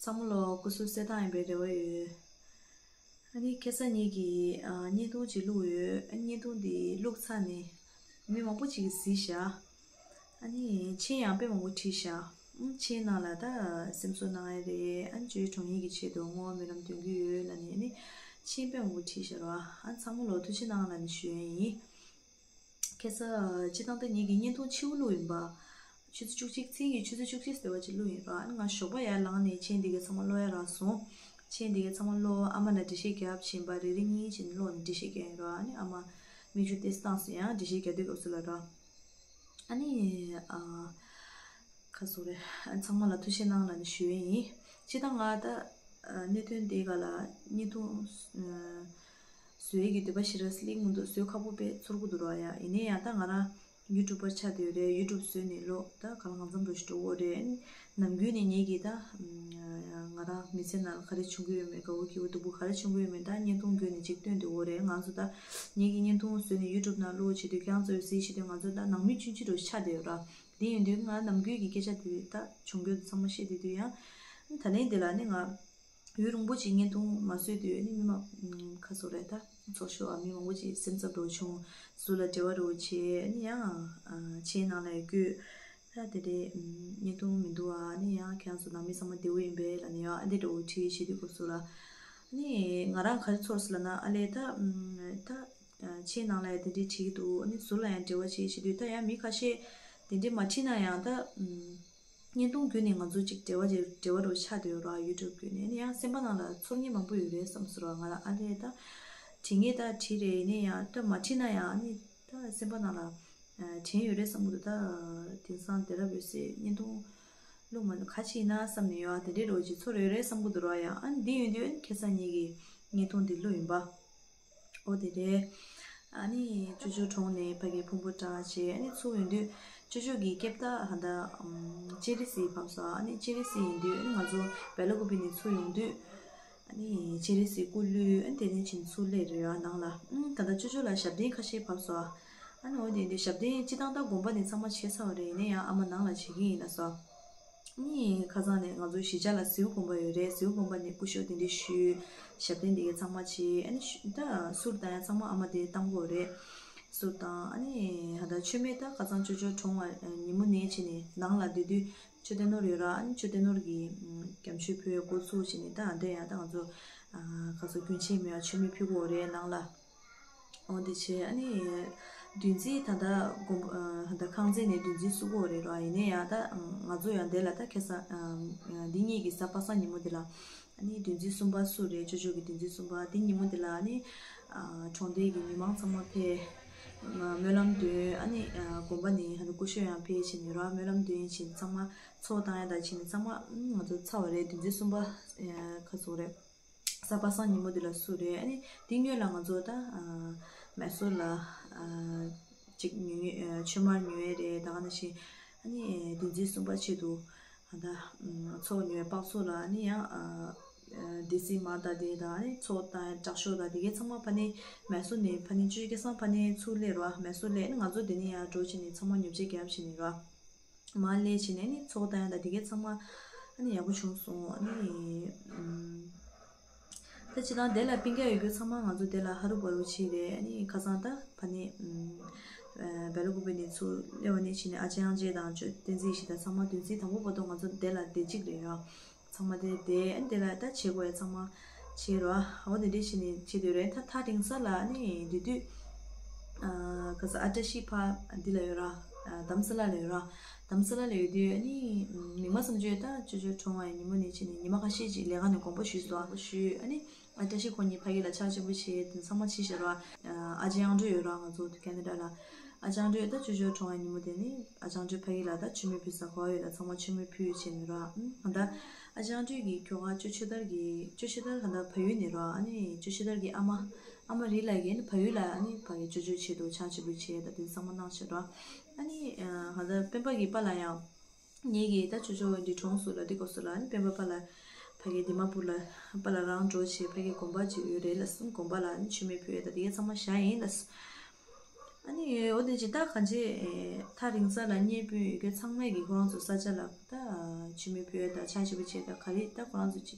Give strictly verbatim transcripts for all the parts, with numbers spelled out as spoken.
ཚང་མ་ལོ་སྐུ་གཟུགས་གསལ་ཐང་ཡིན་པའི་རེ་བ་ཡོད། ཨ་ནི་ཁ་སང་ངེད་ཀྱིས་ཨ་བརྙན་ཐུང་ཅིག་བླུགས་ཡོད། ཨ་བརྙན་ཐུང་འདི་བླུགས་ཚར་ནས་མི་མང་པོ་ཅིག་གིས་གཟིགས་བཞག་ཨ་ནི་མཆན་ཡང་དཔེ་མང་པོ་བྲིས་བཞག་ཨ་མཆན་ནང་ལ་ད་སེམས་གསོ་གནང་ཡ་རེད། ཨ་ནི་ཅོ་ཅོ་གྲོངས་ཡས་ཀྱི་ཆེད་དུ་བསྔོ་བ་སྨོན་ལམ་འདོན་གྱི་ཡོད་ལབ་ནས། ཨ་ནི་མཆན་དཔེ་མང་པོ་བྲིས་བཞག་ར། ཨ་ཚང་མ་ལོ་ཐུགས་རྗེ་གནང་ལབ་ནས་ཞུ་ཡ་ཡིན། ཁ་སང་སྤྱིར་བཏང་ད་ངེད་ཀྱི་བརྙན་ཐུང་ཕྱི་པོ་བླུགས་ཡིན་པ། ཆུ་ཚོད་བཅུ་གཅིག་མཚན་གྱི་ཆུ་ཚོད་བཅུ་གཅིག་ཟེར་བ་ཅིག་བླུགས་ཡིན་ར། ཨ་ནི་ང་ཞོགས་པ་ཡར་ལངས་ནས་མཆན་འདི་ག་ཚང་མ་ཀློག་ཡ་རག་སོང་། མཆན་འདི་ག་ཚང་མ་ཀློག་ཨ་མ་ལ་འགྲེལ་བཤད་རྒྱབ་བྱིན་པ་རེ་རེ་གཉིས་བྱིན་ཀློག་ནས་འགྲེལ་བཤད་རྒྱག་ཡིན་ར། ཨ་ནི་ཨ་མ་མིག་ཆུ་ཏོག་ཙམ་བཏང་སོང་། ཡང་འགྲེལ་བཤད་རྒྱག་དུས་སྐབས་སུ་ལ་ར། ཨ་ནི་ཨ། ཁ་སོ་རེ། ཚང་མ་ལ་ཐུགས་རྗེ་གནང་ལབ་ནས་ཞུ་ཡས་ཡིན། སྤྱིར་བཏང་ང་ད་གནད་དོན་དེ་ག་ལ་བརྙན་ཐུང་བཟོ་ཡས་ཀྱི་འདོད་པ་ཞེ་དྲག་སླེབས་མི་འདུག་བཟོ་ཁག་པོ་དཔེ་ཚོར་གི་འདུག་ར། ཡ་ཡིན་ནའི་ཡང་ད་ང་རང་ཡུ་ཊུབ་པར་ཆགས་བསྡད་ཡོད་རེད། ཡུ་ཊུབ་བཟོས་ནས་ལོ་ད་ག་ལ་གང་འཚམ་འགྲོ་ཞིག་འགྲོ་གི་ཡོད་རེད། ནམ་རྒྱུན་ནས་ངེད་ཀྱིས་ད་ང་རང་མི་ཚེ་ནང་ལ་ག་རེ་བྱུང་གི་ཡོད་མེད། དགའ་བོ་སྐྱིད་པོ་སྡུག་པོ་ག་རེ་བྱུང་གི་ཡོད་མེད་ད་བརྙན་ཐུང་བརྒྱུད་ནས་ཅིག་སྟོན་བསྡད་ཡོད་རེད། ང་ཚོ་ད་ངེད་ཀྱིས་བརྙན་ཐུང་བཟོས་ནས་ཡུ་ཊུབ་ནང་བླུགས་བྱེད་དུས་ཁྱེད་རང་ཚོས་གཟིགས་བྱེད་དུས་ང་ཚོ་ད་ནང་མི་ཆུང་ཆུང་འདྲ་ཆགས་བསྡད་ཡོད་ར། དེ་ཡིན་དུས་ང་ནམ་རྒྱུན་གྱི་སྐད་ཆ་དེ་ད་བྱུང་རྒྱུ་དེ་ཚང་མ་བཤད་བསྡད་དུས་ཡང་། ད་ལན་དེ་ལ་ནི་ང་ཡུན་རིང་པོ་ཅིག་བརྙན་ཐུང་མ་བཟོས་དུས་ནི་མི་མང་ཁ་སོ་རེད། ད་ཚོར་ཤོར་བ་མི་མང་པོ་ཅིག་སེམས་འཚབ་འདྲ་བོ་བྱུང་། ཟུར་ལ་འབྲེལ་བ་འདྲ་བོ་བྱས་ནི་ཡང་མཆན་ནང་ལ་ཡང་བཀོད། ད་དེ་འདྲའི་བརྙན་ཐུང་མི་འདུག་ཨ། ནི་ཡང་ཁྱེད་རང་ཚོ་ནང་མི་ཚང་མ་བདེ་པོ་ཡིན་པས་ལབ་ནི་ཡང་ཨ་འདི་འདྲ་བོ་བྲིས་བྱེད་དུས་སྐབས་སུ་ལ། ནི་ང་རང་ག་རེ་ཚོར་སོང་ལབ་ན་ཨ་ལས་ད་ད། མཆན་ནང་ལ་ཡང་དེ་འདྲའི་བྲིས་འདུག་ཨ་ནི་ཟུར་ལ་ཡང་འབྲེལ་བ་བྱེད་བྱེད་དུས་ད་ཡང་མི་ཁ་ཤས་དེ་འདྲའི་མ་བྲིས་ན་ཡང་ད་བརྙན་ཐུང་བརྒྱུད་ནས་ང་ཚོ་ཅིག་འབྲེལ་བ་ཅིག་འབྲེལ་བ་རུ་ཆགས་བསྡད་ཡོད་ར། ཡུ་ཊུབ་བརྒྱུད་ནས། ཨ་ནི་ཡང་སེམས་པ་ནང་ལ་ཚོར་སྙིང་མང་པོ་ཡོད་རེད་བསམ་སོང་ར། ང་ལ་ཨ་ལས་ད་བྲིས་ངེས་ད་བྲིས་རེད། ཡིན་ནའི་ཡང་ད་མ་བྲིས་ན་ཡང་ཨ་ནི་ད་སེམས་པ་ནང་ལ་དྲན་ཡོད་རེད་བསམ་གི་འདུག་ད་དེང་སང་དེ་རབས་ཡོད་སའི་བརྙན་ཐུང་བླུགས་མ་འདུག་ག་ཅི་ཡིན་ན་བསམ་ནས་ཡོད། ཨ་དེ་འདྲའི་རོ་ཅིག་ཚོར་ཡོད་རེད་བསམ་གི་འདུག་ར། ཡང་ཨ་ནི་འདི་ཡོད་དུས་ཨ་ནི་ཁ་སང་ཉིད་ཀྱི་བརྙན་ཐུང་འདི་བླུགས་ཡིན་པ། ཨོ་དེ་རེད། ཨ་ནི་ཅོ་ཅོ་གྲོངས་ནས་ཕ་གིའི་ཕུང་པོ་བཀྲ་བྱས། ཨ་ནི་ཚུར་ཡོང་དུས་ཅོ་ཅོ་གི་སྐེ་ད་ཧ་ད་ཨམ་ཅེ་རི་སི་བབས་སོང་། ཨ་ནི་ཅེ་རི་སི་ཡིན་དུས་ཨ་ནི་ང་ཚོ་སྦེ་ལ་ཀུ་པི་ནས་ཚུར་ཡོང་དུས་ཨ་ནི་ཅེ་རི་སི་སྐུ་བླུགས། ཨ་ནི་དེ་ནས་ཕྱིན་ཚུར་སླེབས་རེད་ཡ་ནང་ལ། ཨ་ད་ལྟ་ཅོ་ཅོ་ལ་ཞབས་བརྟན་ཁ་ཤས་བབས་སོང་། ཨ་ནི་འོ་དེ་འདི་ཞབས་བརྟན་སྤྱིར་བཏང་ད་དགོན་པ་ནས་ཚང་མ་བྱས་ཚར་བ་རེད། ཡིན་ན་ཡང་ཨ་མ་ནང་ལ་བྱེད་ཀྱི་ཡིན་ལབ་སོང་། ནི་ཁ་སང་ནས་ང་ཚོ་གཞིས་ཆགས་ལ་ཟེའུ་དགོན་པ་ཡོད་རེད། ཟེའུ་དགོན་པ་ནས་སྐུ་ཞབས་དེ་འདྲ་ཞུས། ཞབས་བརྟན་དེ་གའི་ཚང་མ་བྱས། ཨ་ནི་ཤུ་ད་གསུར་བཏང་ཡ་ཚང་མ་ཨ་མ་དེ་བཏང་དགོས་རེད། གསུར་བཏང་། ཨ་ནི་ཧ་ད་མཆོད་མེ་ད་ཁ་སང་ཅོ་ཅོ་གྲོངས་པ་ཉིན་མོ་ནས་བྱས་ནས་ནང་ལ་སྡོད་དུས་མཆོད་རྟེན་ནོར་ཡོད་ར། ཨ་ནི་མཆོད་རྟེན་ནོར་གྱི་སྐྱབས་མཆོད་ཕུལ་ཡ་འགོ་ཚུགས་བྱས་ནས་ད་འདྲ་ཡ་ད་ང་ཚོ་ཁ་སང་རྒྱུན་ཆད་མེད་པ་མཆོད་མེ་ཕུལ་དགོས་རེད་ནང་ལ། འོ་དེ་བྱས་ཨ་ནི་བདུན་ཚིགས་ད་ལྟ་དགོན་པ་ད་ཁང་བརྩེགས་ནས་བདུན་ཚིགས་བསུ་དགོས་རེད་ར། ཡིན་ནའི་ཡང་ད་ང་ཚོ་ཡང་དེ་ལ་ད་ཁ་སང་འདི་གཉིས་ཀྱི་གཟའ་པ་སངས་ཉིན་མོ་དེ་ལ་ཨ་ནི་བདུན་ཚིགས་གསུམ་པ་བསུ་རེད། ཅོ་ཅོ་གི་བདུན་ཚིགས་གསུམ་པ་དེ་ཉིན་མོ་དེ་ལ་ཨ་ནི་གྲོང་སྡེ་གི་མི་མང་ཚང་མ་ཕེབས། སྨོན་ལམ་འདོན། ཨ་ནི་དགོན་པ་ནས་ཧ་ནི་སྐུ་ཞབས་ཡང་ཕེབས་བྱས་ནས་ར་སྨོན་ལམ་འདོན་བྱས་ནས་ཚང་མ་ཚོགས་བཏང་ཡ་ད་བྱས་ནས་ཚང་མ་ང་ཚོ་ཚར་བ་རེད། བདུན་ཚིགས་གསུམ་པ་ཁ་ཚོགས་རེད། གཟའ་པ་སངས་ཉིན་མོ་འདི་ལ་བསུ་རེད། ཨ་ནི་འདི་སྔོན་ལ་ང་ཚོ་ད་མེ་སོར་ལ་ཅིག་ཉོ་མཆོད་མར་ཉོ་ཡས་རེད། ད་ག་ནང་བཞིན་ཨ་ནི་བདུན་ཚིགས་གསུམ་པ་ཆེད་དུ་ད་ཚོགས་ཉོ་ཡས་པགས་ཚོགས་ལ་ཨ་ནི་ཡང་སྡེ་སྲིད་མར་དང་དེ་དང་ཨ་ནི་ཚོགས་དང་དྲག་ཤོས་དང་དེ་གའི་ཚང་མ་ཕ་ནི་མེ་སོར་ནས་ཕ་ནི་ཅོ་ཅོ་སྐལ་བཟང་ཕ་ནི་ཚུར་སླེབས་རོགས། མེ་སོར་སླེབས་ཨ་ནི་ང་ཚོ་དེ་ནས་ཡར་འགྲོ་བྱས་ནས་ཚང་མ་ཉོ་ཆས་རྒྱབ་བྱས་ནས་རོགས། མར་སླེབས་བྱས་ནས་ནི་ཚོགས་བཏང་ཡ་དང་དེ་གའི་ཚང་མ་ཨ་ནི་ཡག་པོ་བྱུང་སོང་། ཨ་ནི་ད་སྤྱིར་བཏང་དེ་ལ་སྤུན་ཀྱག་ཡོད་རྒྱུ་ཚང་མ་ང་ཚོ་དེ་ལ་ཧ་རུ་བ་རུ་བྱས་རེད། ཨ་ནི་ཁ་སང་ད་ཕ་ནི་སྦེ་ལ་ཀུ་པི་ནས་ཚུར་སླེབས་པ་ནས་བྱས་ནས་ཨ་ཅག་ཨང་ཅེ་དང་ཅོ་བསྟན་འཛིན་ཡེ་ཤེས་དང་ཚང་མ་བདུན་ཚིགས་དང་པོ་བར་དུ་ང་ཚོ་དེ་ལ་བསྡད་གཅིག་རེད་ཡ། ཚང་མ་དེ་དེ་ཨ་ནི་དེ་ལ་ད་བྱེད་དགོས་ཡ་ཚང་མ་བྱེད་རོགས། འོ་དེ་འདྲས་བྱས་ནས་བྱེད་སྡོད་རེད། ད་ཐག་རིང་ས་ལ་ཨ་ནི་དེ་དུས་ཨ་ག་ས་ཨ་བཀྲ་ཤིས་ཕ་འདི་ལ་ཡོད་ར། ཨ་དྷ་རམ་ས་ལ་ལ་ཡོད་ར། དྷ་རམ་ས་ལ་ལ་ཡོད་དུས་ཨ་ནི་མིག་དམར་བསམ་བརྗོད་ད་ཅོ་ཅོ་གྲོངས་པའི་ཉིན་མོ་ནས་བྱས་ནས་ཉི་མ་ཁ་ཤས་ཅིག་ལས་ཀ་ནས་དགོངས་པ་ཞུས་སོང་། དགོངས་པ་ཞུས། ཨ་ནི་ཨ་བཀྲ་ཤིས་ཁོ་གཉིས་ཕ་གི་ལ་ཕྱག་ཆེན་པོ་བྱས་དེ་ཚང་མ་བྱས་བཞག་ར། ཨ་ཅག་དབྱངས་སྒྲོན་ཡོད་ར། ང་ཚོ་ཁེ་ན་ཌ་ལ། ཨ་ཅག་དབྱངས་སྒྲོན་ད་ཅོ་ཅོ་གྲོངས་པའི་ཉིན་མོ་དེ་ནི་ཨ་ཅག་དབྱངས་སྒྲོན་ཕ་གི་ལ་ད་མཆོད་མེ་ཕུལ་ས་ག་པར་ཡོད་ད་ཚང་མ་མཆོད་མེ་ཕུལ་བྱས་ནས་ར། ཨ་ད་ཨ་ཅག་དབྱངས་སྒྲོན་གྱི་ཁྱོ་ག་ཅོ་ཆོས་དར་གྱི་ཅོ་ཆོས་དར་ད་ད་བལ་ཡུལ་ནས་ར། ཨ་ནི་ཅོ་ཆོས་དར་གྱི་ཨ་མ་ཨ་མ་རི་ལགས་ཀྱིས་ནི་བལ་ཡུལ་ལ་ཨ་ནི་ཕ་གི་ཅོ་ཅོའི་ཆེད་དུ་ཕྱག་ཕྱིད་པོ་བྱས་ད་དེ་ཚང་མ་གནང་བྱས་ར། ཨ་ནི་ཨ་ད་སྤེན་པ་གི་པཱ་ལགས་ཡང་ངེད་ཀྱིས་ད་ཅོ་ཅོ་འདི་གྲོངས་སོང་ལབ་དུས་སྐབས་སུ་ལ་ཨ་ནི་སྤེན་པ་པཱ་ལགས་ཕ་གི་དི་མ་པུར་ལ་པཱ་ལགས་རང་འགྲོ་བྱས་ཕ་གི་དགོན་པ་ཅིག་ཡོད་རེད་ལབ་སོང་། དགོན་པ་ལ་ཨ་ནི་མཆོད་མེ་ཕུལ་ཡས་ད་དེ་གའི་ཚང་མ་བཞག་ཡིན་ལབ་སོང་། ཨ་ནི་འོ་དེ་ཅི་ད་གང་ཅི་ཐག་རིང་ས་ལ་གཉེན་སྤུན་ཡོད་མཁན་ཚང་མས་ཀྱི་ཁོ་རང་ཚོ་ས་ཆ་ལ་ད་མཆོད་མེ་ཕུལ་ཡས་དང་ཕྱག་ཕྱི་པོ་བྱས་དང་ག་རེ་ད་ཁོ་རང་ཚོ་ཅི་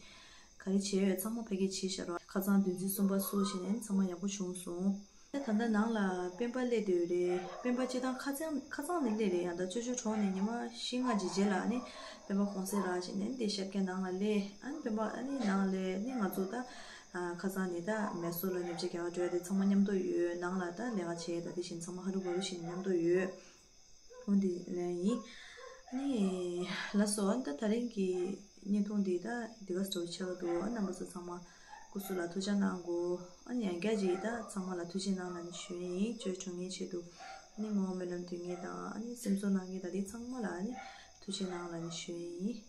ག་རེ་བྱས་ཡོད་ཚང་མ་ཕ་གིར་བྱས་ཤག་རོ། ཁ་སང་བདུན་ཚིགས་གསུམ་པ་སུ་བྱས་ནས་ཚང་མ་ཡག་པོ་བྱུང་སོང་། ད་ད་ལྟ་ནང་ལ་སྤེན་པ་སླེབས་བསྡད་ཡོད་རེད། སྤེན་པ་སྤྱི་བཏང་ཁ་སང་ཁ་སང་ནས་སླེབས་རེད། ཡང་ད་ཅོ་ཅོ་གྲོངས་ནས་ཉི་མ་བཞི་ལྔ་ཅིག་རྗེས་ལ་ཨ་ནི་སྤེན་པ་གུང་སེང་རག་བྱས་ནས་འདི་ཤར་རྒྱག་ནང་ལ་སླེབས། ཨ་ནི་སྤེན་པ་ཨ་ནི་ནང་སླེབས་ནི་ང་ཚོ་ད་ཨ་ཁ་སང་ནས་ད་མེ་སོར་ལ་ཉོ་ཆ་རྒྱག་ག་འགྲོ་ཡ་དེ་ཚང་མ་མཉམ་དུ་ཡོད། ནང་ལ་ད་ལས་ཀ་བྱས་ད་དེ་བཞིན་ཚང་མ་ཧ་རུ་བ་རུ་བྱས་ནས་མཉམ་དུ་ཡོད། འོ་འདི་ལན་ཡིན། ཨ་ནི་ལགས་སོ། ཨ་ནི་ད་ད་རིང་གི་བརྙན་ཐུང་འདི་ད་འདི་ག་འདྲ་བོ་ཆགས་ཀྱི་འདུག་ཨ་རྣམ་པ་ཚོ་ཚང་མ་སྐུ་གཟུགས་ལ་ཐུགས་ཅག་གནང་དགོས། ཨ་ནི་ཡང་བསྐྱར་ཅིག་ད་ཚང་མ་ལ་ཐུགས་རྗེ་གནང་ལབ་ནས་ཞུ་ཡ་ཡིན། ཅོ་ཅོ་གྲོངས་མཁན་ཆེད་དུ་ཨ་ནི་བསྔོ་བ་སྨོན་ལམ་འདོན་མཁན་དང་ཨ་ནི་སེམས་གསོ་གནང་མཁན་དང་དེ་ཚང་མ་ལ་ཨ་ནི་ཐུགས་རྗེ་གནང་ལབ་ནས་ཞུ་ཡ་ཡིན།